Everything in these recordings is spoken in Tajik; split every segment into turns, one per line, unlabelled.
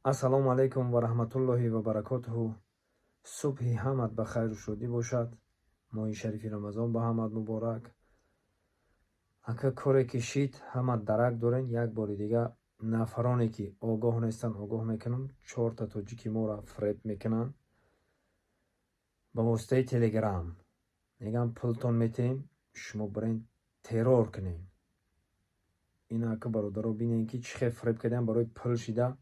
Ассалому алайкум ва раҳматуллоҳи ва баракотуҳу. Субҳи ҳамат ба хайру шодӣ бошад. Моҳи шарифи Рамазон ба ҳамат муборак. Ака, коре ки шид, ҳама дарак дорен. Як бори дига нафароне, ки огоҳ нестанд, огоҳ мекунам: чорта тоҷики моро фреб мекунанд ба воситаи Телеграм. Мегӯянд, пултон метиҳем, шумо бирен террор кунед. Ина, ака, бародаро, бинед, ки чӣ хел фреб кардиам барои пул шида.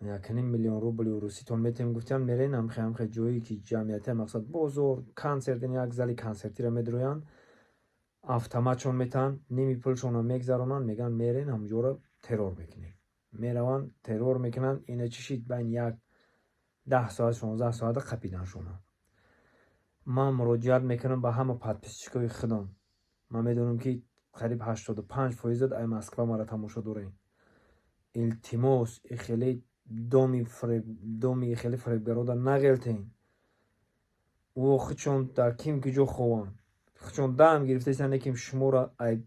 1,5 миллион рубли руситон метиҳем, гуфтиам. Мерен ҳамхе ҷое, ки ҷамъияте, мақсад, бозор, консерт, як зали консертиро медроянд, автоматшон метаҳанд, ними пулшонро мегзаронанд, мегӯянд, мерен ҳамҷоро террор мекунем. Мераванд, террор мекунанд. Ина чӣ шид? Байни як 10 соат, 16 соата қапиданшона. Ман муроҷиат мекунам ба ҳама подписчикои худам. Ман медонам, ки қариб 85 фоизат ай Москва мара тамошо дорем. Илтимос, хеле доми фреб, доми хеле фребгарода нағелтен. Ӯ худшон дар ким куҷо хованд, худшон дам гирифтаистанд, лекин шуморо ай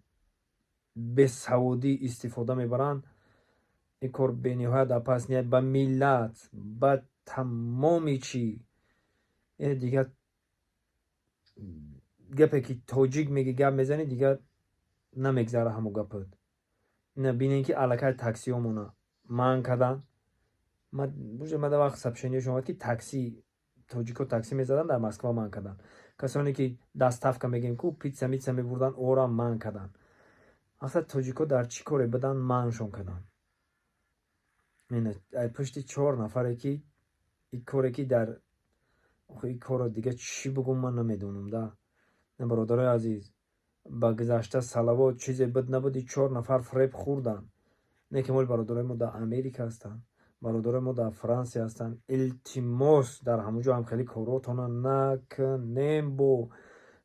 бесаводӣ истифода мебаранд. Ин кор бениҳоят опасный ба миллат, ба тамоми чӣ. Дигар гапе, ки тоҷик меги, гап мезанӣ, дигар намегзара ҳамо гапат. Ина бинен, ки аллакай таксиҳомона манъ карданд. Мада вақт сообщениешон омад, ки такси, тоҷико такси мезаданд, дар Москва манъ карданд. Касоне, ки доставка мегӯем ку, питса митса мебурданд, орам манъ карданд. Мақсад, тоҷико дар чӣ коре буданд, манъшон карданд. Ай пушти чор нафаре, ки и коре, ки дар ин корро дига чӣ бугум, ман намедонам да. Бародарои азиз, ба гузашта салавот, чизе буд набуд, и чор нафар фреб хӯрданд. Не ки моли бародарои мо дар Америка ҳастанд, бародарои мо дар Франсия ҳастанд. Илтимос, дар ҳамон ҷо ҳам хеле коротона накунем. Бо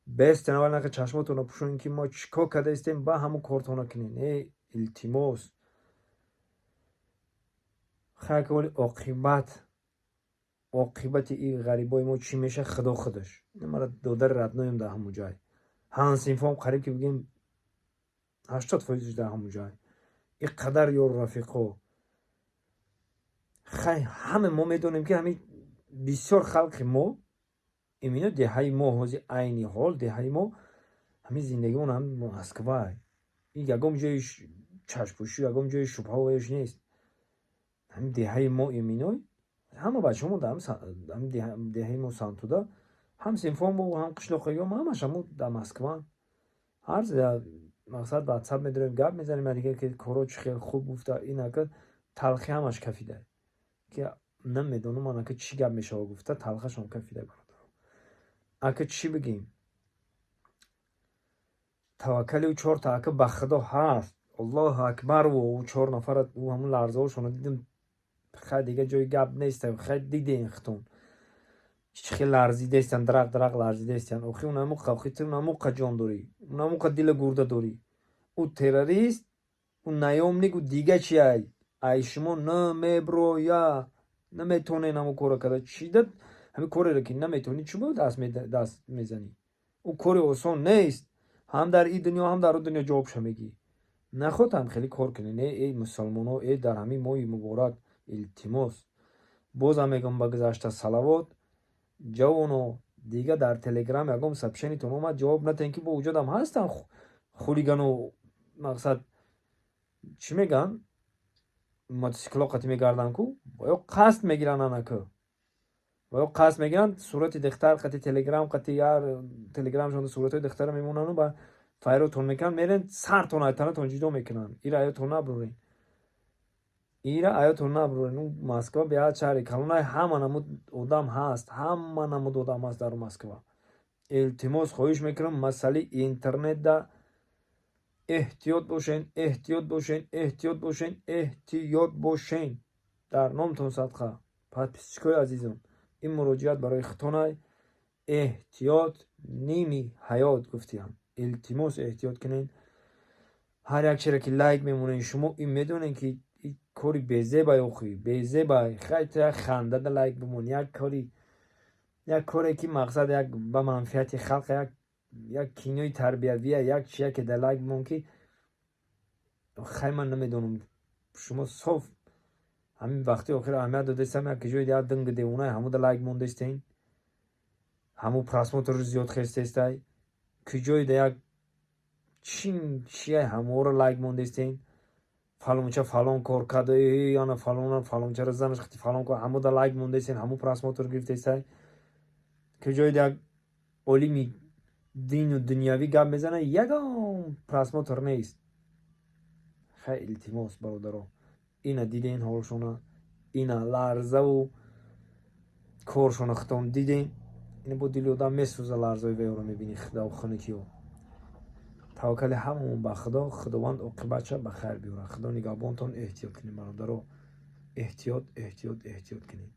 бестенавал нака чашмотона пӯшонем, ки мо чӣ кор карда истем, ба ҳамон кортона кунем. Э, илтимос, хайр, вале оқибати и ғарибои мо чӣ меша, худо худаш. Мара додари родноем дар ҳамон ҷай, ҳамсинфом, қариб ки бигем, 80 фоизш дар ҳамон ҷай. И қадар ёру рафиқо. Хай, ҳама мо медонем, ки ҳамин бисёр халқи мо имино деҳаи мо, ҳози айни ҳол деҳаи мо, ҳамин зиндагион ҳам Москвай. Ин ягон ҷои чашмпӯшӣ, ягон ҷои шубҳаояш нест. Ҳамин деҳаи мо иминой, ҳама бачаҳомо дар ҳамин деҳаи мо Сантуда, ҳам синфомо, ҳам қишлоқиёмо, ҳамаш ҳамо дар Москваанд. Ҳар мақсад, Ватсап медорем, гап мезанем, дигар ки коро чӣ хел хуб гуфта, инака талхи ҳамаш кафида, ки намедонам анака чӣ гап мешава гуфта, талхашон кафида. Бародаро, ака, чӣ бигем? Таваккали ӯ чорта ака ба Худо ҳаст. Аллоҳу акбар. Ӯ чор нафара, ӯ ҳамун ларзаҳошонро дидим. Хай, дигар ҷои гап нест. Хай, дидем хитон, чӣ хел ларзидаистанд, драқ драқ ларзидаистанд. Охи, унамуқа, охи, ту унамуқа ҷон дорӣ, унамуқа дила гурда дорӣ. Ӯ террорист, ӯ наёмник, ӯ дига чи ай шумо намеброя, наметонен ҳамон корро карда. Чида ҳамин кореро, ки наметонӣ, чӣ бояд даст мезанӣ? Ӯ кори осон нест. Ҳам дар ин дунё, ҳам дар он дунё ҷавобша мегӣ. Нахоҳ ҳам хеле кор кунӣ. Не, эй мусалмоно, э, дар ҳамин моҳи муборак, илтимос, бозам мегӯям, ба гузашта салавот. Ҷавоно, дига дар Телеграм ягон сообщениетон омад, ҷавоб натиҳем, ки бо вуҷудам ҳастанд хулигану, мақсад, чӣ мегӯянд, мотосикло қати мегарданд ку, ё қасд мегиранд анаку, ё қасд мегиранд, сурати духтар қати Телеграм қати, яр Телеграмшон суратҳои духтара мемонану ба файротон мекунанд, мерен, сартон айтанатон ҷудо мекунанд. Ира аётон набурен, ира аётон набурен. Москва беҳад шаҳри калонай, ҳама намуд одам ҳаст, ҳама намуд одам ҳаст дар Москва. Илтимос, хоҳиш мекунам, масъалаи интернетда эҳтиёт бошен, эҳтиёт бошен, эҳтиёт бошен, эҳтиёт бошен. Дар номтон садқа, подписчикои азизам, ин муроҷиат барои хитонай. Эҳтиёт ними ҳаёт гуфтиям. Илтимос, эҳтиёт кунен. Ҳар як чире, ки лайк мемонен шумо, ин медонен, ки кори безебай, охи безебай. Хай, ту як хандада лайк бимон, як кори, як коре, ки мақсад, як ба манфиати халқ, як кинои тарбиявия, як чия, ки дар лайк бимон, ки хай, ман намедонам, шумо соф Ҳамин вақти охир аҳамият додастам, як ҷои дигар динги девонаи ҳамуда лайк мондастен, ҳамун просмотр зиёд хестестай. Куҷои да як чин чия, ҳаморо лайк мондастен. Фалонча фалон кор карда, яна фалона фалончара занаш хати фалон кор, ҳамуда лайк мондастен, ҳамун просмотр гирифтестай. Куҷои як олими дину дунявӣ гап мезана, ягон просмотр нест. Хай, илтимос, бародаро, ина диден ҳолшона, ина ларзаву коршона худтон диден. Ина бо дили одам месӯза, ларзаи веёро мебинӣ, худо хунукиё. Таваккали ҳамамон ба Худо, Худованд оқибатша ба хайр биёрад. Худо нигаҳбонтон. Эҳтиёт кунед, бародаро, эҳтиёт, эҳтиёт, эҳтиёт кунед.